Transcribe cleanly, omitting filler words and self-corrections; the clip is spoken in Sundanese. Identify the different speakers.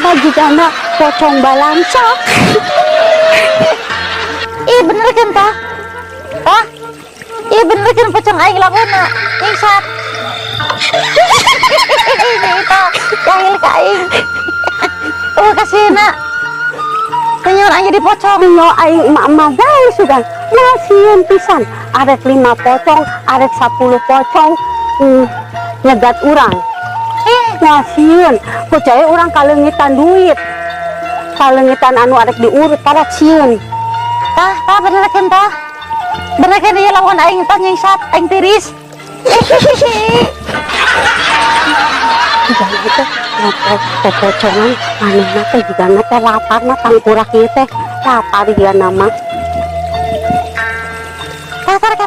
Speaker 1: mah jigana pocong balancak.
Speaker 2: Ih, bener kan tah? Tah? Ih, bener kan pocong aing lamunna nyingsat. Ini jahil ka aing. Oh, kasihna. Kenyon aing jadi pocong.
Speaker 1: Yo aing emak-emak bae sugan. Moal sieun pisan. Arek lima pocong, arek 10 pocong. Nyegat urang.
Speaker 2: Eh,
Speaker 1: Moal sieun. Percaya urang kaleungitan duit. Kaleungitan anu arek diurut para sieun.
Speaker 2: Tah, tah, bener kan tah? Bener kan ieu lamun aing tah nyingsat, aing tiris.
Speaker 1: Jigana teh popocongan manehna teh jigana teh laparna tangkurak ieu teh lapar jigana mah.
Speaker 2: Tah, tah.